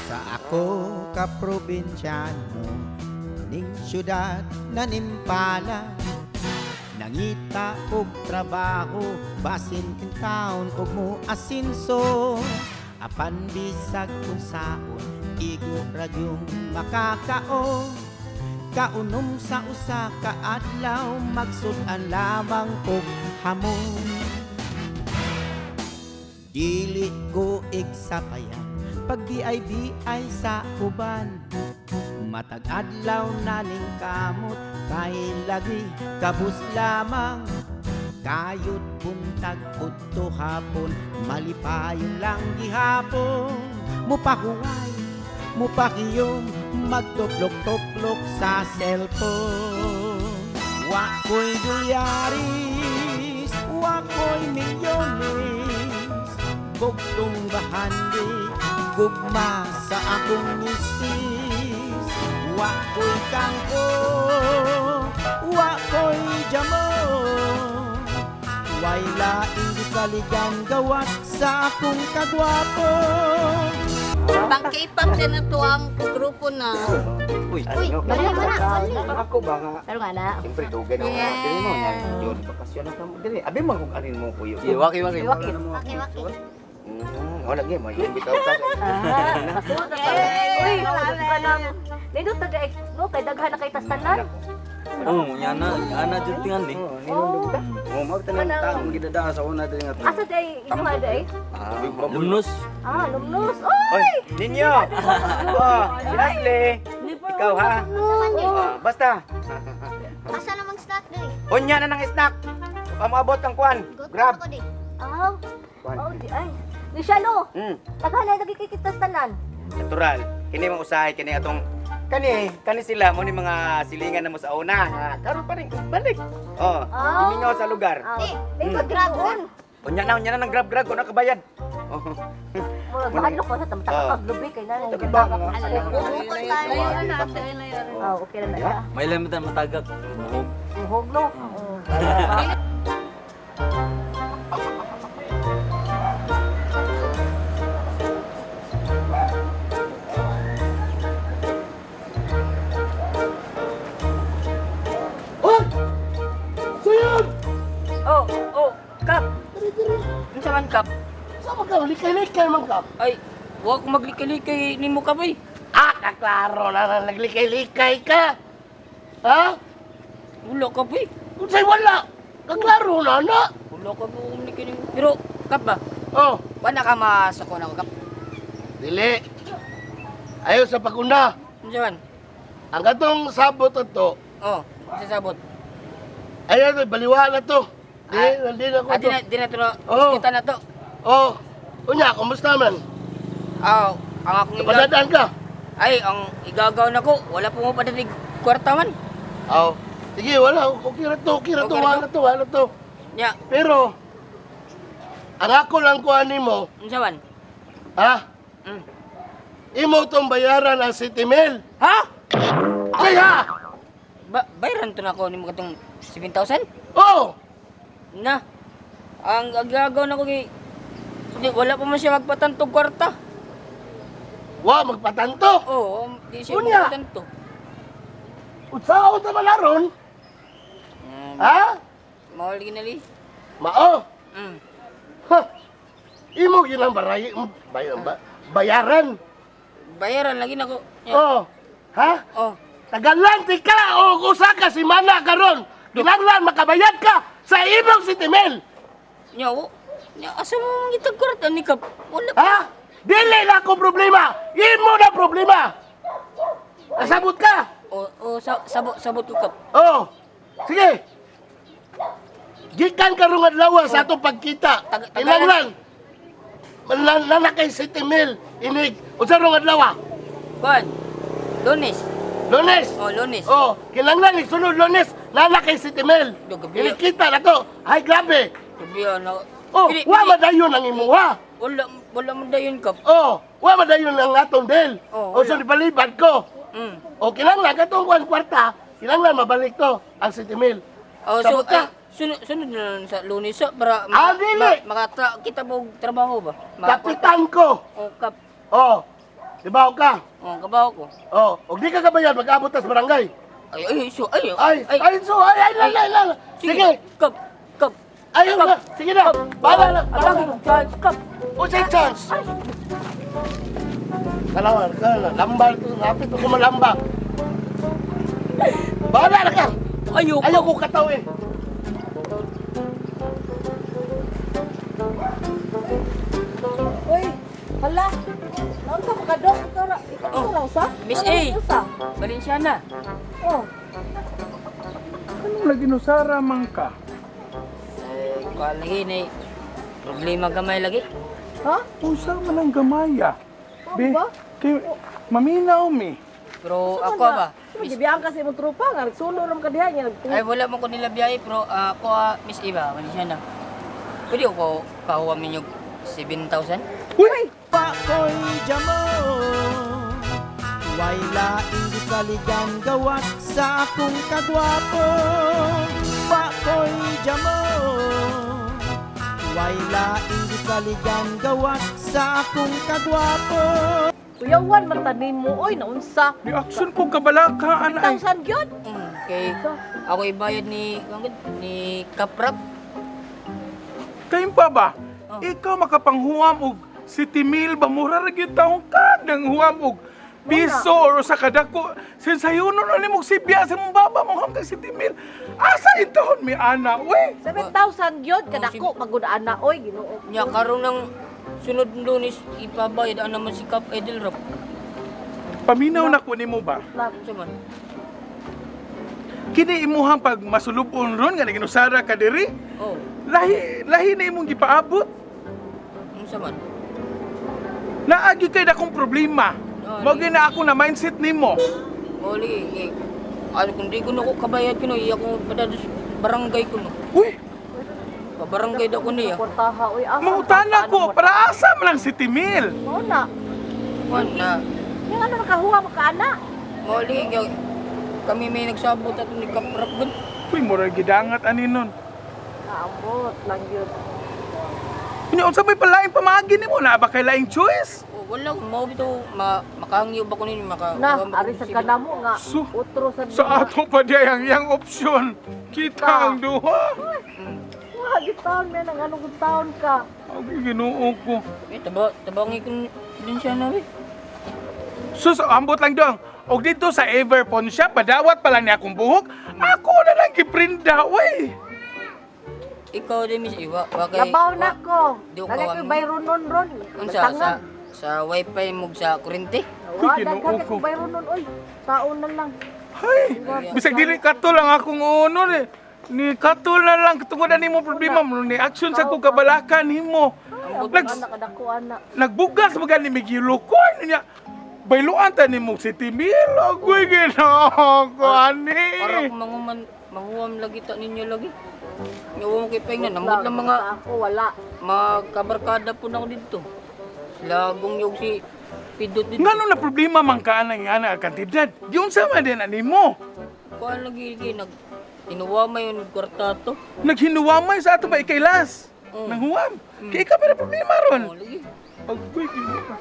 Sa ako ka probinsyano ning syudad na nimpala, nangita og trabaho basin kin taon og mo asinso. Apan bisag unsaon igo ra gyung makakaon, kaunom sa usa ka adlaw magsud-an lamang og hamon. Dili ko igsapayan pag BIBI sa uban, matag adlaw naning kamot kay lagi kabus lamang. Kayod buntag udto hapon malipayon lang gihapon, mupahuway mupakiyom magtuplok-tuplok sa cellphone. Wa ko'y dolyaris, wa ko'y milyones, bugtong bahandi gugma sa akong misis. Wa ko'y kangko, wa ko'y jamon, way laing gisaligan gawas sa akong kagwapo. Pang K-pop din na to ang grupo na. Uy, Uy, bali ba na? Bali. Ako ba nga? Pero nga na. Siyempre, dugay na ako. Dili mo, yan. Yun, bakasyon na kamo. Dili, abi man kung anin mo puyo. Sige, waki, waki. Waki. Waki, waki. Wala gyud, may bitaw ka. Ah, uy, kanang nindot na no kay daghan na kay tastanan. Oo, yana, ana jud tingan ni. Oh, ninundog ta. Oh, mao tanang taong gidadaan sa una diri nga. Asa day inyong day? Lumnos. Ah, lumnos. Oy, Oy! ninyo. Oh, si Ashley. Ikaw ha. Oh, basta. Asa namang snack doy? Unya na ng snack. Pamoabot ang kuan. Grab. Ah. Oh, di ay. Ni siya no. Daghan na lagi kay tastanan. Natural. Kini mga usahay kini atong kani kani sila mo ni mga silingan na mo sa una. Karon pa rin balik. Oh, Ah. gimingaw sa lugar. Ah, Eh, nindot grab tinuon. Unya na ng grab grab ko na kabayad. Oh. Murag mahadlok ko sa tamtak Ah. paglubi kay nanay. Taga ba? Bukol tayo. Ah, okay na na. May lamitan matagak. Muhog. Muhog no. Oh, oh, Kap. Unsa man, Kap? Sama ka, likay-likay man ka. Ay, wa ko maglikay-likay nimo ka bay. Ah, kaklaro na na naglikay-likay ka. Ha? Wala ka bay. Unsay wala? Kaklaro na na. Wala ka po likay nimo. Pero, Kap ba? Oh, Wala ka masako na ko, Kap. dili. Ayaw sa paguna. Unsa man? Ang katong sabot ato, Oh, unsa sabot? ayaw to, baliwa na to. Di, di na ko Ah, to. di na to na. Oh. Kita na to. Oh, unya, kumusta man? Ah, ang akong Napadadaan ka? Ay, ang igagaw na ko, wala po mo padanig kwarta man. Oh, sige, wala. Okay ra to, okay ra to, Okay ra wala to, wala to. Nya, Pero, ang ako lang kuha nimo, unsa man? ha? Mm. Imo tong bayaran ang City Mail. Ha? Ay ha! Bayaran to na ako nimo katong 7,000? Oh! Na. Ang agagaw na ko kay di, wala pa man siya magpatantog kwarta. Wa magpatanto. Oo, di siya Unya. magpatanto. Unsaon ta man aron? Ha? Mao lagi na li. Mao. Mm. Ha. Imo ginang baray, bayaran. Bayaran lagi nako. Yeah. Oh. Ha? Oh. Tagalante ka o usa ka semana karon. Kinahanglan makabayad ka sa imong City Mail. Nya, wo. Nya, asa mo mangitag kwarta ni Kap? Wala. Ha? Dili na ako problema. Imo na problema. Nasabot ka. Oh, oh, sabot sabot ko, Kap. Oh. Sige. Gikan karong adlaw sa atong pagkita. Kinahanglan nanakay City Mail inig unsa rong adlaw? Kuan. Lunes. Lunes. Oh, Lunes. Oh, kinahanglan isunod Lunes nanakay City Mail. Gabi. Inig kita na to. Ay grabe. Gabi na. Oh, Pili, wa pili. madayon ang imuha. Wala, wala man dayon, Kap. Oh, wa madayon ang atong deal. Oh, Oh, so wala. nipalibad ko. O kinahanglan katong kuan kwarta, kinahanglan mabalik to ang 7 mil. Oh, so Sabot ka. ay, sunod na lang sa Lunes so, para Ah, dili. makatra kita mo og trabaho ba? Kapitan ko. Oh, kap. Oh. Di ba ka? Oh, kabaho ko. Oh, og di ka kabayad mag-abot tas barangay. Ay, ay, so, ay, Ay, ay, so, ay, ay, ay, ay, ay, sige. Kap, kap. Ayaw na, sige na. Bahala na, bahala na. Chance, kap. Unsay chance? Kalawan, kala, lamba ito, lapit ko malamba. Bahala na ka. Ayaw. Ayaw ko kataw eh. Uy, hala. Naon ka makadok? Ikaw ra, ikaw Oh. ra usa? Miss Ikaw A. ra usa? Valenciana. Oh, Anong lagi nusara man ka? Eh, kuha lagi na problema gamay lagi. ha? Unsa man ang gamaya? Be, ba? kay maminaw mi. Pero Saan ako na? ba? Saan gibiyaan kasi imong tropa nga nagsulo ra man ka diha nga Ay, wala mo ko nila biyahe, pero ako, Miss Eva, Valenciana. Pwede ko kahuwa ninyo 7,000? Uy! Pakoy jamo, way laing gisaligan gawas sa akong kagwapo. Pakoy jamo, way laing gisaligan gawas sa akong kagwapo. Kuyawan man tanin mo oy naunsa. Di action ko kabalakaan ay. 1,000 gyud. Kay ako ibayad ni ni Kaprap. Kayong pa ba? Oh. Ikaw makapanghuam og City Mil ba mura ra gyud taong kag nang huam og piso or sa kadako. Sensayuno na nimo sibya sa mong baba mo ham kag City Mil. Asa intahon mi ana we? 7,000 gyud kadako pagud ana oy Ginoo. Nya karon ng sunod Lunes ipabayad ana man si Kap Edelrap. Paminaw na ko nimo ba? Unsa man? Kini imuhang pag masulubon ron nga naginusara ka diri. Oh, Lahi lahi na imong gipaabot. unsa man? Naagi kay dakong problema. Oh, Mao gyud na ako na mindset nimo. Oh, lagi kay ano kung di ko na ko kabayad kuno, iya ko padadus barangay kuno. Uy, Pabarangay daw ko niya. Kwartaha oy asa. mangutana ko para asa man lang City Mil. Mao na. Kuan na Yang ano nakahuwa mo ka ana? mao lagi kay kami may nagsabot ato ni Kaprap gud. Uy, mura gidangat ani nun. Naambot lang gyud. Unya unsa may palaing pamaagi nimo na ba kay laing choice? Oh, wala ko mao bitaw makahangyo ba ko ninyo maka Na, ari sa kanamo nga Su- utro sa Sa ato pa di ang iyang opsyon. Kita ang duha. Wa gitaon men ang anong taon ka. Ang Ginoo ko. Eh, tabangi ko din siya na, eh. Sus, ambot lang dong. Og dito sa Everpon siya, padawat pala niya akong buhok. Ako na lang giprinda, uy. Ikaw din, Miss Iwa. Wa kay, Labaw na ko. Di ko Nagay kawang- ko'y bayronon ron. Unsa, sa wifi mo sa kurente? Wa Uy, Ginoo daghan ko. kay bayronon oy. Taon na lang. Hay, bisag dili katol ang akong uno ni. Ni katol na lang tungod ani mo problema mo ni action sa ko kabalakan nimo. Ay, Nag ana kadako ana. nagbugas mga ni Miguel niya. Bayluan ta nimo si Timil. Agoy Ginoo ko ani. Para kung manguman, manguam lagi ta ninyo lagi. Nga mo kay Peng na, namot lang mga, Sa ako wala. mga kabarkada po na ako dito. Lagong yung si Pidot dito. Ngano na problema man ka anang ana ang kantidad? Giunsa man din ani mo? Kuan lagi, lagi, nag, inuwamay yung kwarta to. Naghinuwamay sa ato ba ikailas? Mm. Nang huwam. Kay ikaw pa na problema ron. Oh, lagi. Agoy Ginoo.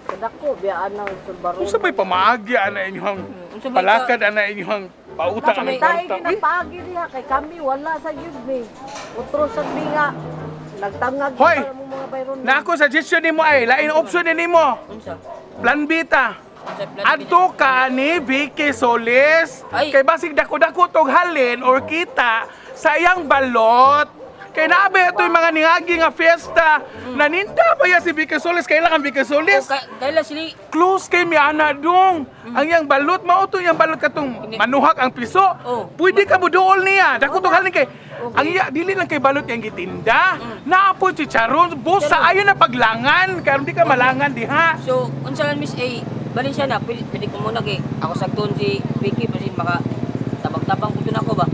Kadako biya ana sulbaron. Unsa may pamaagi ana inyong Unsa may palakad ana inyong pautang Unsa anang may- Tayo kwarta. Uy, ginapaagi diha kay kami wala sa gyud ni. Utro sa nga. Nagtangag Hoy! pa mo mga bayronon. Na ako suggestion nimo ay lain option ni nimo. Unsa? Plan B ta. Unsa plan B? Adto ka ni Vicky Solis. Ay. Kay basig dako-dako tog halin or kita sa iyang balot. Kay naabe ito yung mga ningagi nga fiesta. Naninda ba yan si Vicky Solis? Kailangan Vicky Solis. Oh, kaila sili Close kay mi ana dong. Ang iyang balot mao to iyang balot katong manuhak ang piso. Oh. Pwede ka moduol niya. Dako tog halin kay ang iya dili lang kay balot yang gitinda. Naapoy chicharon busa ayo na paglangan karon di ka malangan diha. So, unsa man Miss A, balin siya na, pwede ko muna kay ako sagton si Vicky basin maka tabang-tabang ko nako ba.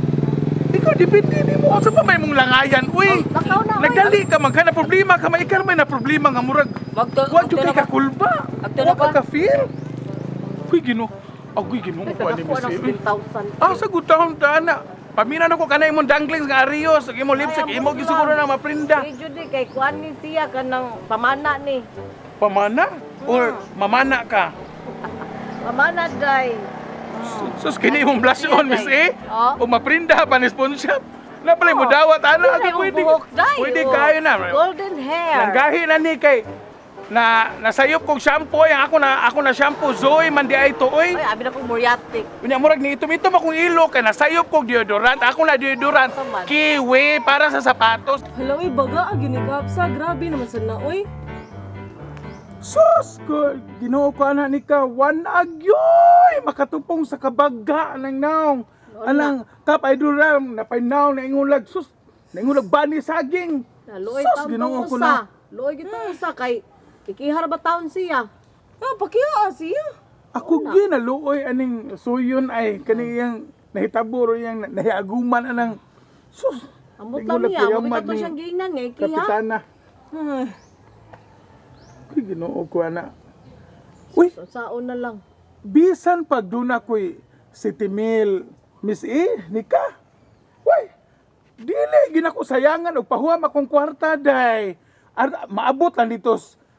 Ikaw depende nimo unsa pa may mong langayan. Uy, Lakaw na, oy. nagdali ka man ka na problema ka maikar may na problema nga murag. Magto Wa jud magto kay na ba? kakulba. Agto Wa na ka ba? ka feel. Uy, Ginoo. Agoy, Ginoo ko ani Ako Miss ng A. 7,000. Ah, sa good taon ta na. Pamina na ko kanay imong danglings nga arios, ug imong lipstick, imo gisiguro na maprinda. Medyo di kay kuan ni siya kanang pamana ni. Pamana or mamana ka? Pamana day. Sus, kini imong blush on, Miss A. Oh. O maprinda pa ni sponsor. Na pala mo dawat ana, Ay, pwede. buhok day. Pwede oh. kayo na. Golden hair. Nanggahi na ni kay na nasayop kog shampoo ay ako na shampoo Zoe man di ay tuoy. Ay, abi na kong muriatic. Unya murag ni itom-itom akong ilo kay nasayop kog deodorant. Ako na deodorant kiwi para sa sapatos. Hala, uy, baga, ag yun kapsa. Grabe naman sa na, uy. Sus ko Ginoo ko ana ni ka one agyoy makatupong sa kabaga nang naong. Anang kap idol ram napay naong na ingulag sus naingulag bani saging. Luoy Sus, taon Ginoo tong ko usa. na. Luoy gitong usa kay ikihar ba taon siya? Ah, pakiyaa siya. Ako gyud naluoy aning suyon ay kaniyang nahitabo ro iyang nahiaguman anang sus. Ambot lang naingulag niya, kayamad mo bitaw ni siyang giingnan nga ikiha. Kapitana. Ay, Uy, Ginoo ko ana. Uy, Saon na lang. bisan pag duna ko'y City Mill, Miss E, nika. Uy, dili ginako sayangan og pahuam akong kwarta day. Maabot lang dito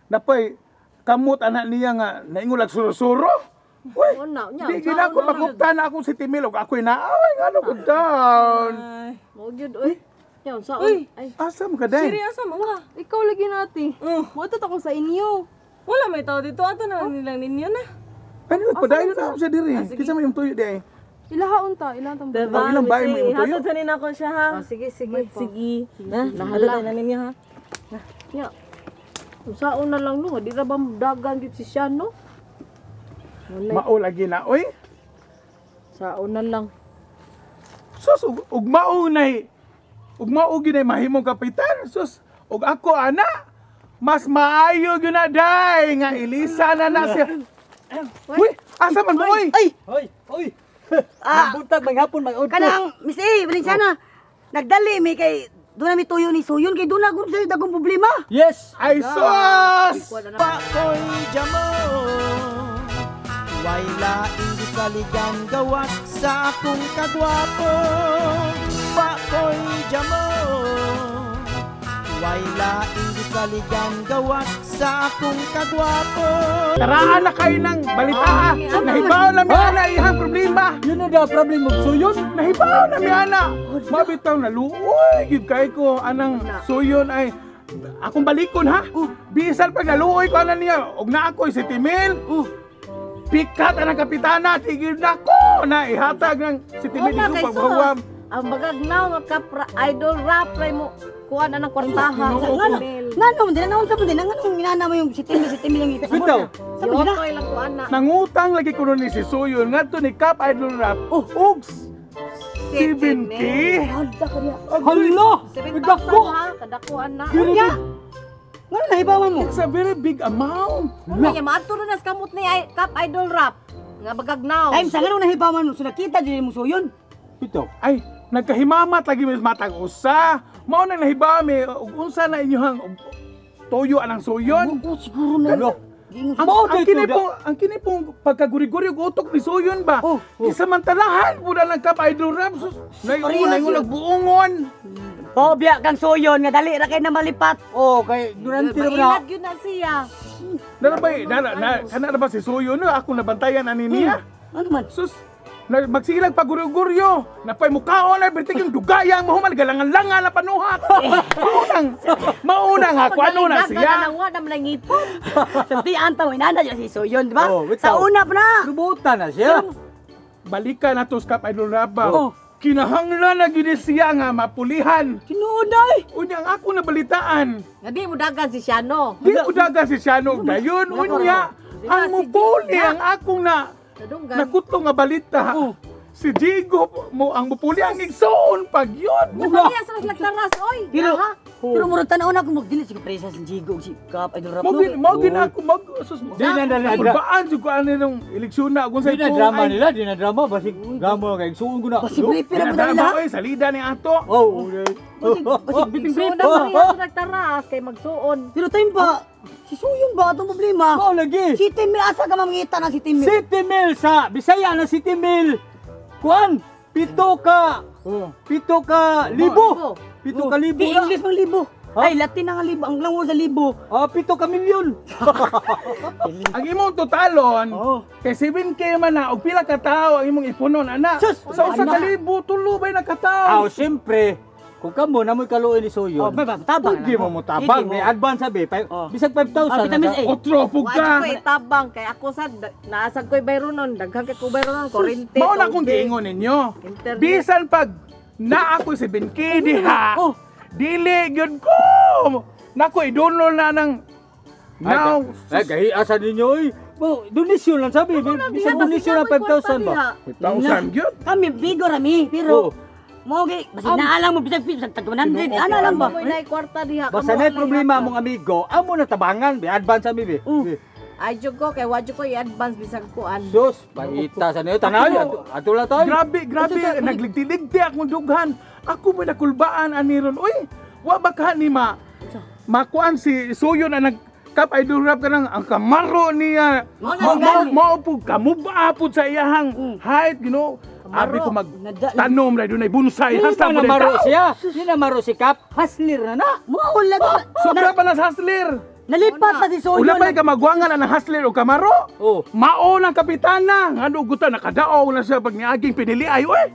napay kamot anak niya nga naingulag suro-suro. Uy, Una, unya, di unsaon ginako na lang. makupta na akong City Mill og ako'y naaway ngano gud taon. ay. Mao gyud oy. Nya unsaon? Uy. Ay, Asa mo ka day? Siri, asa mo ka? Ikaw lagi nati. Mutot ako sa inyo. Wala may tao dito. Ato na lang nilang ninyo na. Ano padayon na ako siya diri. Kinsa may imong tuyo di ay? Ilahaon ta, ilahaon ta. Diba? Oh, ilang bahay mo imong tuyo? Hatod sa nina ko siya, ha? oh, sige sige. Sige. Na, nahala na ninyo, ha? Nya. Unsaon na lang no, di ra ba dagan gyud si siya no? Mao lagi na oy. Saon na lang. Sus, ug mao nay ug mao gyud mahimong kapitan. Sus, ug ako ana mas maayo gyud na day nga ilisa na na siya. Uy, asa man mo oy? Ay! Hoy, hoy. Ah, Buntag maghapon mag kanang Miss A, balin sana. Nagdali mi kay doon na mi tuyo ni Suyon kay doon na gud sa dagong problema. Yes. Ay sus! Pakoy jamo Way laing gisaligan gawas sa akong kagwapo. Pakoy jamo Way laing gisaligan gawas sa akong kagwapo. Taraan na kayo ng balita. Nahibaw na mi ana iyang problema. Yun na daw problem og suyon. Nahibaw na mi ana. Mabitaw na luoy gyud kay ko anang suyon ay akong balikon ha. Bisan pag naluoy ko ana niya og naa ko'y si Timil. Pikat anang kapitana tigil na ko na ihatag ng si Timil Una dito kay paghuwam. sus. Ang bagagnaw nga kapra idol rap ray mo kuan anang kwartaha. Ngano? Ngano man din naunsa man din ngano ginana mo yung si Timil yung ipasabot. Bitaw. Sa man din Yotoy lang kuan na. Nangutang lagi kuno ni si Suyon ngadto ni Cap Idol Rap. Ugs 7K. Hala ka diya. Hala! 7,000 Dako! ha, kadakuan na. Unya. Ngano nahibawan mo? It's a very big amount. Una niya maadto na nas kamot ni Cap Idol Rap nga bagagnaw. Time sa ngano nahibawan mo so nakita din mo Suyon. Bitaw. Ay, nagkahimamat lagi mis matag usa. Mao nang nahibaw mi ug unsa na inyohang toyo anang suyon. Oo, siguro na. Hala. Ang kini po, ang kini pong pagkaguri-guri og utok ni Suyon ba? Oh, Oh. Gisamantalahan po na lang Cap Idol Rap. Sus, Parehas naingon buongon. Pobya kang Suyon nga dali ra kay na malipat. Oh, kay durante na na. Mailag yun na siya. Nara ba, nara, na, kana na ba si Suyon no? Ako nabantayan ani niya. Ano man? Sus, na, magsilag paguryo-guryo. Napay mukhaon na berti kang dugayang mahuman galangan-langan na panuhat. Maunang ako ano na siya. Nang wa na ngipon. Sa tian ta mo inana si Suyon, di ba? Oh, Sa bitaw. una pa na. Rubutan na siya. Balikan na to sa Cap Idol Rap ba? Oh. Kinahanglan na gyud siya nga mapulihan. Tinuod ay. Unya ang ako nabalitaan. Nga di mo dagan si Siano. Di udagan si Siano dayon unya ang mupuli ang akong na Nadunggan. nakutlo nga balita. Oh. Si Jigo mo ang mupuli ang igsoon pag yun. Napahiya sa nagtaras, oy. Pero pero murag tan-aw na kung magdili si presa si Jigo ug si Kap Idol Rap. Mo no? gin mo gin ako mag sus. Di na na na. Baan jud ko ani nung eleksyon na kung sa Di na drama nila, di na drama basig drama kay suon ko na. Basig briefing na Drama nila. oy salida ni ato. Oh, Basig basig briefing Suon briefing. na pahiya sa nagtaras kay magsuon. Pero time ba si Suyon ba atong problema? Mao lagi. Si Timmy asa ka mangita na si Timmy? City Mill sa Bisaya na City Mill. Kuan, 7,000. 7,000. 7,000 Di na. English mang libo. Ha? Ay, Latin na nga libo. Ang langwo sa libo. Ah, 7 milyon. Ang imong totalon Oh. kay 7K man na og pila ka tawo ang imong ipunon ana. Sus! Sa usa Ana. ka libo tulo bay na Aw, katawo. siyempre, kung kamo na mo'y kaluoy ni Soyon. Oh, may ba- tabang Hindi na mo mo. mo tabang. Hindi mo. May advance sabi. Oh. Bisag 5,000. Ah, vitamins A. Otro pug Wa ka. ko itabang kay ako sad naasag ko'y bayronon, daghan kay ko bayronon, kurente. Mao na akong tubig. giingon ninyo. Internet. Bisan pag na ako 7K diha. Oh. Dili gyud ko. Nako idunol na ng now. Ay, gahi asa ninyo oy. Bo, donasyon lang sabi. Bisag donasyon na 5,000 ba? 1,000 gyud. Kami bigo rami pero Oh. mo gi basig naalang mo bisag bisag tag 100 ana lang ba? Mo na kwarta diha. Basta kamo na ang problema lahat. mong amigo, amo na tabangan, may advance sabi be. Oh. Be. Ay jud ko kay wa jud ko i-advance bisag kuan. Sus, paita sa niyo tanaw, ato lang tayo. Grabe, grabe. Nagligti-ligti akong dughan. Ako ba nakulbaan ani ron? Uy, wa ba ka ni ma? Makuan si Suyo na nag Kap idol rap ka nang ang kamaro niya. Mao na Mao gani. mao po kamubaa po sa iyahang height, you know. Abi ko mag tanom ra dunay bonsai Di hasta na mo maro siya. Di na maro si Kap, haslir na na. Mo lang. Sobra pa na sa hustler. Nalipat pa si Soyon. Wala pa kamagwangan ang hustler o kamaro. Oh. Mao ng kapitana. Ngano guta nakadaog na siya pag niaging pinili ay oy.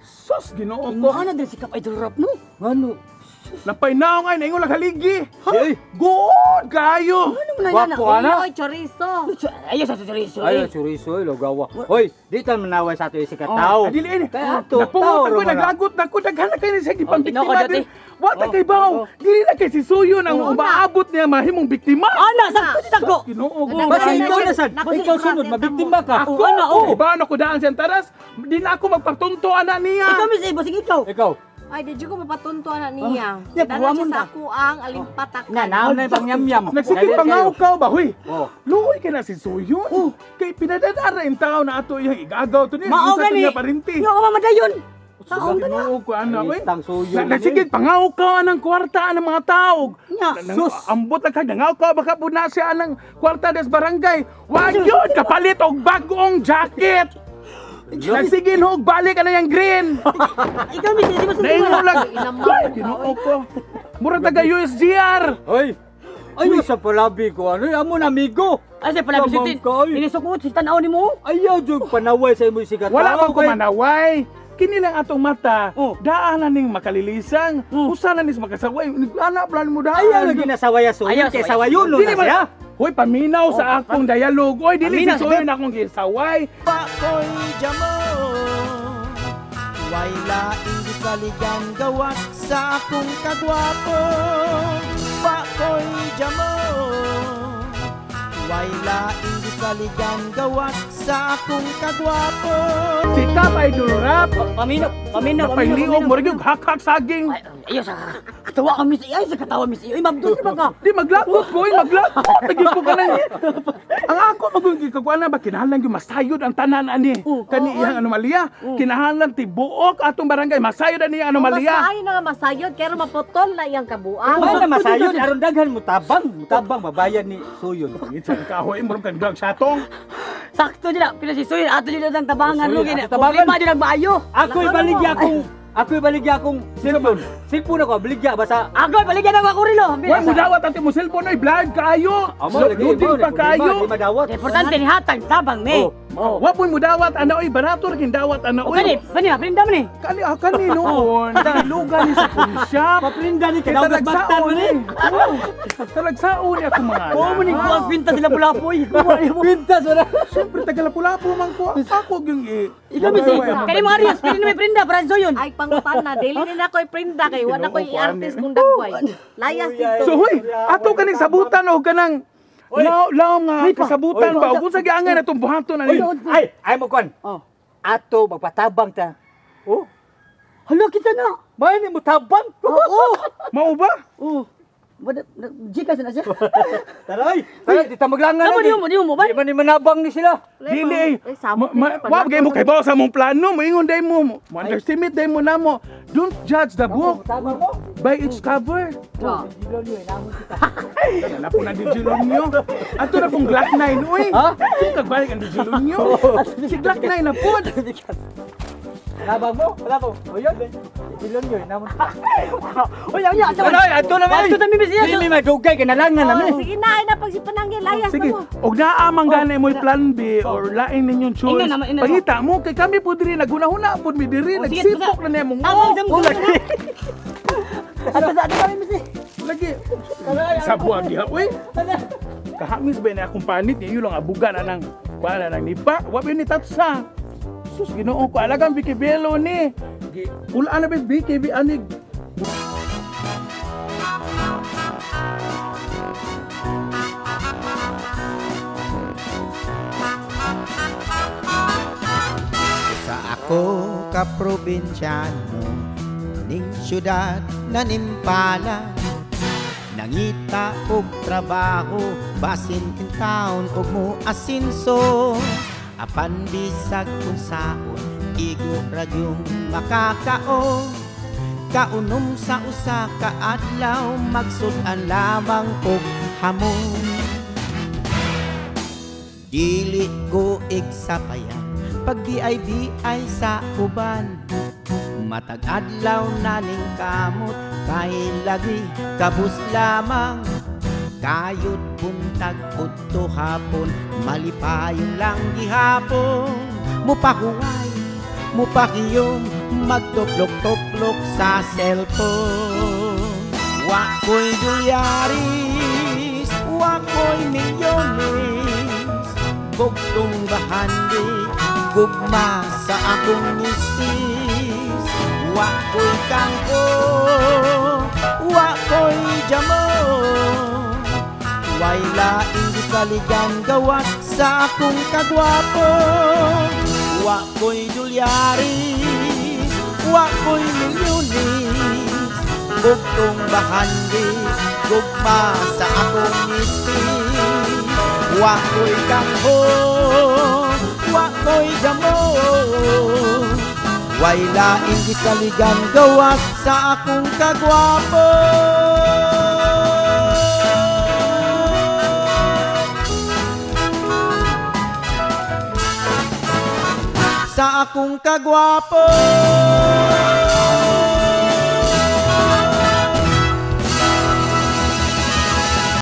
Sus, Ginoo ko. Mo na din si Kap Idol Rap no. Ngano? Napay naong ay naingon lang haligi. Ay, Good kayo. Ano man na Gwapo ana. Oy, chorizo. Ayo sa chorizo. Ay, chorizo, logawa. Hoy, di ta manaway sa ato si katao. Ah, Dili ini. Kaya ato, tao Napungot ako ra man na. naglagot na ko daghan na kayo siya gipang Oh, tinoko biktima dati. din. Wa ta kay baw. Dili na kay si Suyo nang umaabot niya mahimong biktima. Ana sakto ni dagko. Ginoo ko. Basta ikaw na sad, Naku, ikaw sunod, mabiktima ka. Ako, ana, oh. Iba na ko daan siyang taras. Di na ako magpatunto ana niya. Ikaw mis basig ikaw. Ikaw. Ay, di jud ko mapatunto na niya. Yeah, Dala buwa siya mo sa na. ako ang alimpatakan. Na, naon na yung pangyamyam. Nagsikip pangaw ba huy? Oh. Luoy kay na si Suyon. Kay pinadadara in tao na ato iyang igagaw to niya. Mao Isa to gani. niya parinti. Yo ka madayon. Taong na. ko ana oy. Tang suyon. Nagsigig pangaw ka ng kwarta ng mga tao. Nya. Sus, ambot lang ka nangaw ka baka po na siya ng kwarta des barangay. Wag yun kapalit og bagong jacket. Nagsigin hog balik ana yang green. Ikaw mis di ba Naingon lang. Ay, Ginoo ko. Mura taga USGR. Hoy. Ay, sa palabi ko ano, amo na amigo. Ay sa pala Lamang bisit. ka, oy. Inisok mo si tan-aw nimo. Ayaw jud panaway sa imo si katao. Wala man ko kay- manaway. Kini lang atong mata, Oh. daan na ning makalilisang, usa na nis makasaway, ana plan mo daan. Ayaw lagi na sawaya suyon Ayaw, kay sawaya. sawayon Dili na man- siya. Hoy, paminaw sa akong dialog. Oy, dili si Paminaw, Soyon akong gisaway. Pakoy jamo Way laing gisaligan gawas sa akong kagwapo. Pakoy jamo Way laing gisaligan gawas sa akong kagwapo. Si Kap Idol Rap, Paminaw, paminaw, napailiog mo rin yung hakhak saging. Ayo sa katawa ka mis. Ay sa katawa mis. Ay mabdos ba ka? Di maglagot ko, oy, maglagot. Tagin ko ka na. Ang ako magiging kakuan na ba kinahanglan yung masayod ang tanan ani. Kani iyang anomalya. Kinahanglan tibuok atong barangay masayod ani iyang Mas anomalya. maayo na nga masayod pero maputol na iyang kabuang. Wala na masayon aron daghan mo tabang, tabang mabayad ni Suyon. Itsan kahoy mo kang drug satong. Sakto dyan na. Pero si Soyon ato dyan ang tabangan Soyon, no gini. ato tabangan. Problema dyan ang maayo. Ako'y baligya akong ako'y baligya akong cellphone. Cellphone ako baligya basta Ako baligyan ako rilo. Wa mo dawat ati mo cellphone oy blind kaayo. Amo lagi Loading pa kaayo. Di madawat. Importante ni hatag tabang me. Oh. Wa po mo dawat ana oy barato ra kin dawat ana O oy. kani, kani, prinda man ni. Kani ah, kani noon. Ilugan ni sa pulisya. Paprinda ni kadaw Talagsaon ni. ni. Talagsaon ni ako mga. Oo mo ni kuwang pinta sila pulapoy. Kuha ni mo. Pintas wala. Siyempre taga-Lapu-Lapu man ko. Ako yung eh. Ikaw misi. Kani mga Arias, pili ni may prinda para sa Soyon. Ay pangutana, dili ni na ko'y prinda kay wala ko'y artist kung dagway. Layas dito. So hoy, ato kaning sabutan o kanang law law nga kasabutan ba o kung sa giangay na itong buhaton ani. Ay, ay mo kon. Oh. Ato magpatabang ta. Oh. Hala kita na. May ni mo tabang. Oo. Mao ba? Oo. Gcash na siya. Taray, taray, di ta maglangan. Tama, di mo ba? Di man ni manabang ni sila. Dili Ay, samot Ma, wa mo kay bawo sa mong plano, moingon day mo, mo underestimate day mo namo. Don't judge the book by its cover. Na po na Digilonyo. Ato na pong Glock 9 uy. Ha? Sino kagbalik ang Digilonyo? Si Glock 9 na po. Nabang mo? Wala ko. O yun. Digilonyo, namon kita. Uy, uy, ato. Taray, ato na mi. Ato na mi siya. Di mi madugay kay nalangan na mi. Oh, sige na, ay na pag si Pananggil, layas Sige, na mo. og naa man gani mo'y plan B or lain ninyong choice. Ingnan naman, ingnan Pangita mo kay kami po diri naghuna-huna pod mi diri, Oh, sige, nagsipok na nimong. Tama, tama, tama. Ato sa ato kami misi. Lagi. Sa buwag diha uy. Kahamis ba na akong panit niyo lang abuga na nang kuan na nang nipa. Wa ba ni tatsa. Sus Ginoo ko alagang BKBelo ni. Pula na ba BKB anig. Sa ako ka probinsyano ning syudad na nimpala nangita og trabaho basin in town og mo asinso apan bisag unsaon igo ra gyung makakaon kaunom sa usa ka adlaw magsud-an lamang og hamon. Dili ko igsapayan pag BIBI sa uban matag adlaw na ning kamot kay lagi kabus lamang kayod buntag udto hapon malipayon lang gihapon mupahuway mupakiyom magtuplok-tuplok sa cellphone. Wa ko'y dolyaris, wa ko'y milyones, bugtong bahandi gugma sa akong misis. Wa ko'y kangko, wa ko'y jamon, way laing gisaligan gawas sa akong kagwapo. Wa ko'y dolyaris, wa ko'y milyones, bugtong bahandi gugma sa akong misis. Wa ko'y kangho, wa ko'y jamon, way laing gisaligan gawas sa akong kagwapo. Sa akong kagwapo.